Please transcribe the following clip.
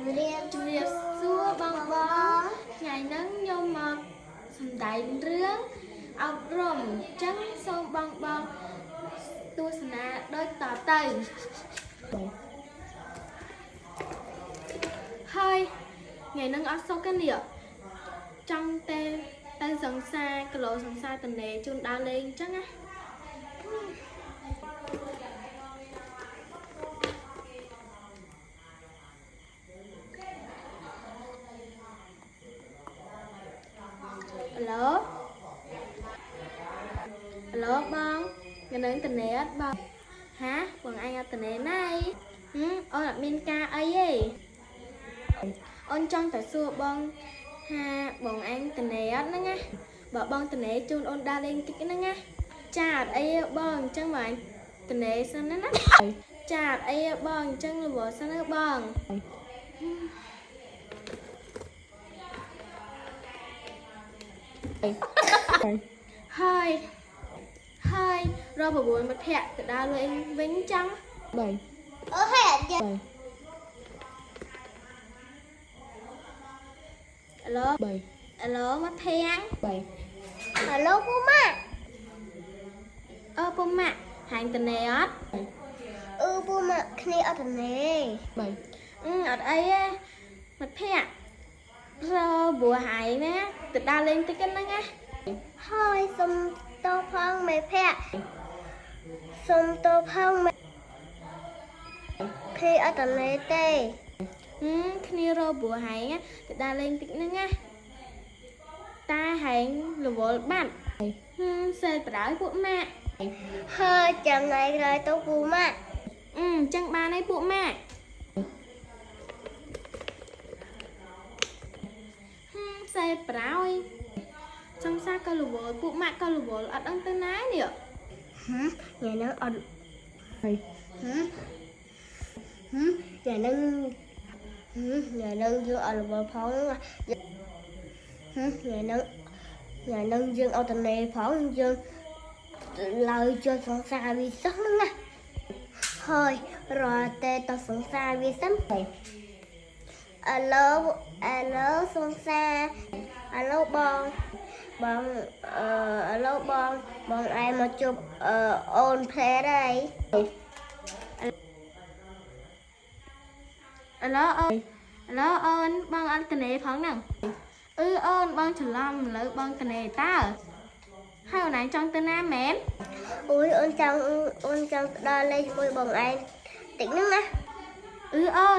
រាប ជំរាបសួរបងបងថ្ងៃហ្នឹងខ្ញុំមកសម្ដែងរឿងអប់រំអញ្ចឹងសូមបងបងទស្សនាដូចតទៅហើយថ្ងៃហ្នឹងអត់សុខទេនេះចង់តែទៅសង្សារគីឡូសង្សារតនេជូនដើរលេងអញ្ចឹងណាអាឡូអាឡូបងថ្ងៃហ្នឹងតនេអត់បងហាបងឯងអត់តនេណៃហឹមអូនអត់មានការអីទេអូនចង់តែសួរបងថាបងឯងតនេអត់ហ្នឹងណាបើបងតនេជូនអូនដើរលេងតិចហ្នឹងណាចាអត់អីទេបងអញ្ចឹងបងឯងតនេសិនណាណាចាអត់អីទេបងអញ្ចឹងរវល់សិនណាបង ហើយហើយរក9មិត្តភក្តិទៅដើរលេងវិញចឹង 3 អូហេអត់យក 3 អាឡូ 3 អាឡូមិត្តភក្តិ 3 អាឡូពូម៉ាក់ អឺពុំម៉ាក់ហាញតនេអត់ អឺពូម៉ាក់គ្នាអត់តនេ 3 អឺអត់អីទេមិត្តភក្តិរកព្រោះហែងណាទៅដើរលេងតិចហ្នឹងណា ហើយសុំតោផងមេភ័ក្រសុំតោផងមេគ្នាអត់តនេទេ ហឹមគ្នារកព្រោះហែងណាទៅដើរលេងតិចហ្នឹងណាតាហែងរវល់បាត់ហឹមសេបដ ாய் ពួកម៉ាក់ ហើយចាំថ្ងៃក្រោយទៅពូម៉ាក់ អឺអញ្ចឹងបានហើយពួកម៉ាក់ហឹមសេបដ ாய் សង្សារក៏រវល់ពួកម៉ាក់ក៏រវល់អត់ដឹងទៅណានេះ ហឹមថ្ងៃហ្នឹងអត់ 3 ហឹមហឹមថ្ងៃហ្នឹងហឹមថ្ងៃហ្នឹងយើងអត់រវល់ផងហ្នឹងហឹមថ្ងៃហ្នឹងថ្ងៃហ្នឹងយើងអត់តនេផងយើងឡើយជសង្សារវាសោះហ្នឹងណាហើយរត់តែតសង្សារវាសិន អាឡូអាឡូសង្សារអាឡូបងបងអឺអាឡូបងបងឯងមកជួបអឺអូនផ្លែដែរ អាឡូអូនអាឡូអូនបងអត់តនេផងហ្នឹងអឺអូនបងច្រឡំឥឡូវបងតនេតើហើយអូនឯងចង់ទៅណាមែន អូយអូនចង់អូនចង់ទៅដល់លេងជាមួយបងឯងតិចហ្នឹងណា អឺអូន